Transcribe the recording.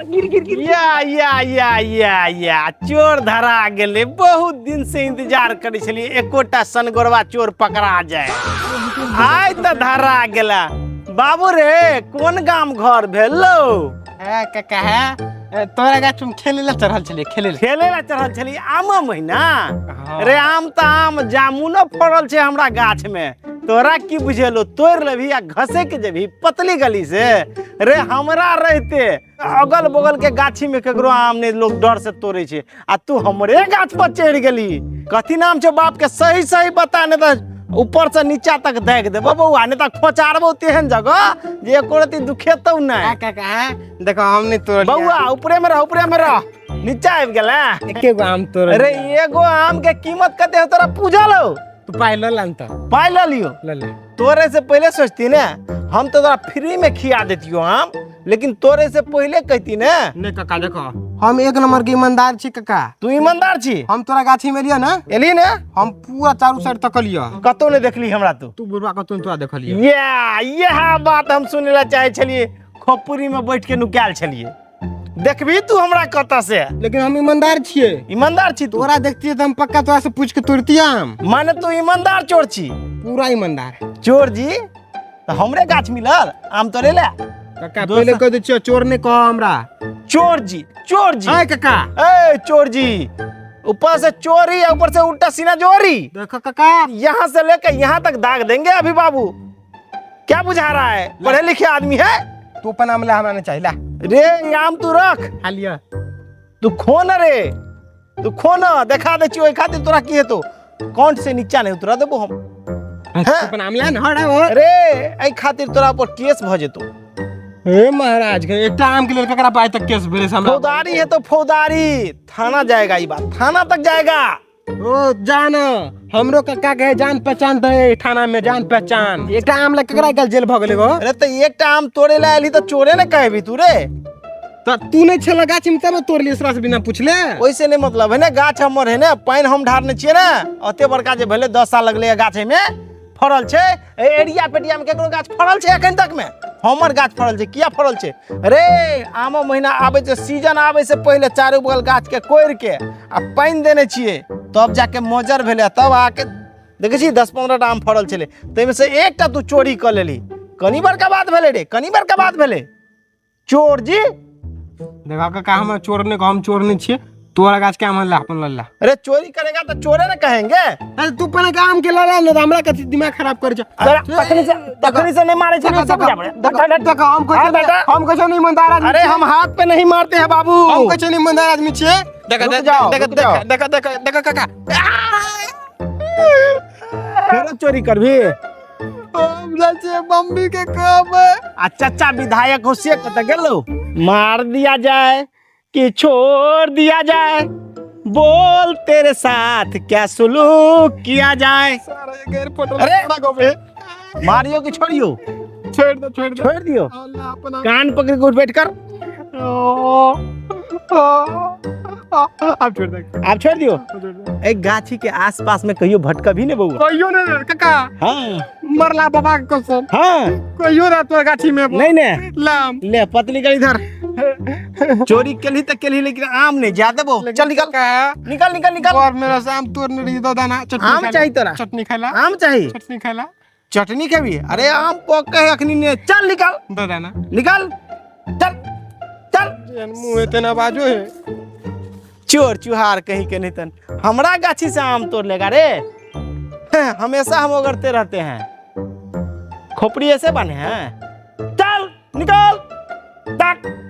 गिर गिर गिर। या या या या या, चोर धरा गेलै। बहुत दिन से इंतजार करै छलियै एकोटा सनगोरवा चोर पकड़ा जाए, आइ तऽ धरा गेला। बाबू रे, कोन गाम घर भेलो? है काका, है तोरा गाछ में खेले ला चढ़ल छलियै, खेले ला। खेले ला चढ़ल छलियै आम महीना? हाँ। रे आम तऽ आम, जामुनो फड़ल छै हमरा गाछ में। तोरा की बुझेलो, तोड़ लेबही आ घसक जेबही पतली गली से? रे हमरा रहते अगल बगल के गाछी में केकरो आम नहीं, लोग डर से तोड़े छै, आ तू हमरे गाछ पर चढ़ गेली। कथी नाम छौ बाप के? सही सही बता, नहीं तऽ ऊपर से नीचा तक दागि देबो बौआ, नहीं तऽ खोचारबो तेहन जगह जे एको रत्ती दुखेतौ नहि। है काका, है देखो, हम नहीं तोड़लियै। बौआ ऊपरे में रह, ऊपरे में रह, नीचा आबि गेलै। एके गो आम तोड़लियै। अरे एगो आम के कीमत कते हो तोरा पूछल हो? तू पाइ लऽ लान तऽ। पाइ लऽ लियो। लऽ ले। तोरे से पहले सोचती ने, हम तो तोरा फ्री में खिया देतियो आम, लेकिन तोरे से पहले कहती ने। नहीं काका, देखो, हम एक नंबर के ईमानदार छी काका। तू ईमानदार छी? हम तोरा गाछी में एलियो ने, एली ने, हम पूरा चारू साइड तकलियो, कतौ नहीं देखली हमरा तू। तू बुढ़वा कतौ तोरा देखलियो। या यह बात हम सुने ला चाहे छलिए, खोपड़ी में बैठ के नुकायल छलिए, देखबी तू हमरा कतऽ से। लेकिन हम ईमानदार छियै। ईमानदार छी तू? तोरा देखतियै तऽ हम पक्का तोरा से पूछ के तोड़तियै आम। माने तू ईमानदार चोर छी? पूरा ईमानदार। चोर जी तऽ हमरे गाछ मिलल आम तोड़े ला। काका, पहिले कह दै छियौ, चोर नहि कह हमरा। चोर जी, चोर जी। हाय काका। ए चोर जी, ऊपर से चोरी, ऊपर से उल्टा सीना जोरी। देखो काका, यहाँ से लेके यहाँ तक दाग देंगे अभी। बाबू क्या बुझा रहा है, पढ़े लिखे आदमी है? तू अपन आम ला, हमरा नहीं चाहिए, ला। रे आम तू रख। खा लिया। तू खो न रे, तू खो न, देखा दे छी ओहि खातिर तोरा की हेतो, कौन से नीचा नहीं उतरा देबो हम। तू अपन आम ला न, हट हट। रे एहि खातिर तोरा पर केस भ जेतो। हे महाराज, एकटा आम के लेल ककरा पाइ तक केस भेलै से हमरा? फौदारी है तो फौदारी थाना जाएगा, ई बात थाना तक जाएगा। ओ जान, हमरो कक्का के जान पहचान त थाना में जान पहचान। एकटा आम ला ककरा गेल जेल भ गेलै गो? अरे त एकटा आम तोड़े ला एली त चोरे ने कहबी तू रे। त तू नहीं छला गाछ में तब तोड़ लिए से बिना पूछले। ओइसे नहीं मतलब है ने, गाछ हमर है ने, पानि हम ढारने छियै ने, ओते बड़का जे भेलै 10 साल लगलै गाछ में फड़ल छै। एरिया पेटिया में केकरो गाछ फड़ल छै एखन तक में? हमर गाछ फड़ल छै। किया फड़ल छै रे? आमो महीना आबै छै, सीजन आबै से पहिले चारू बगल गाछ के कोरि के आ पानि देने छियै, तब जाके मोजर भेलै, तब आके देखै छी 10-15 टा आम फड़ल छलै, ताहिमे से एकटा तू चोरी कऽ लेली। कनी बड़का बात भेलै रे, कनी बड़का बात भेलै चोर जी। देखा काका, हम चोर नहीं, हम चोर नहीं छियै। तोरा गाछ के आम ला, अपन लल्ला। अरे चोरी करेगा तो चोरे ना कहेंगे। अरे तू पहले के आम के लला ने, हमरा कथी दिमाग खराब करे छे। तखनी से नहीं मारे छे, सब बुझा। देखो, हम कहै बेटा, हम कहै नहीं ईमानदार आदमी। अरे हम हाथ पे नहीं मारते हैं बाबू। हम कहै नहीं ईमानदार आदमी छियै। देखो जाओ, देखो देखो देखो देखो देखो काका, फेरो चोरी करबी? हम जाइ छियै मम्मी के कहबै। आ चाचा विधायक हो से कतऽ गेलो? मार दिया जाए कि छोड़ दिया जाए, बोल तेरे साथ क्या सुलूक किया जाए। अरे मारियो कि छोड़ियो? छोड़ दो, छोड़ दो। छोड़ दियो? कान पकड़ के उठ बैठ कर। आप छोड़ दे। आप छोड़ दियो। एक गाछी के आस पास में कहियो भटका भी नहीं बउआ? कहियो नहीं काका। हाँ। मरला बाबा के कसम। हाँ। कहियो ना तोर गाछी में। नहीं ने। लाम ले पतली कर इधर। चोरी केली त केली, लेकिन आम नहीं जा देबो। चल निकल, निकल निकल निकल। और मेरा से आम तोड़ने रही दो दाना, चटनी। आम चाहिए तोरा? चटनी खाला। आम चाहिए? चटनी खाला। चटनी खेबी? अरे आम पक के अखनी ने, चल निकल। दो दाना। निकल, चल चल। मुंह एते ना बाजो है। चोर चुहार कहीं के नहीं, तन हमरा गाछी से आम तोड़ लेगा रे? हमेशा हम ओगरते रहते हैं, खोपड़ी ऐसे बने हैं। चल निकल तक।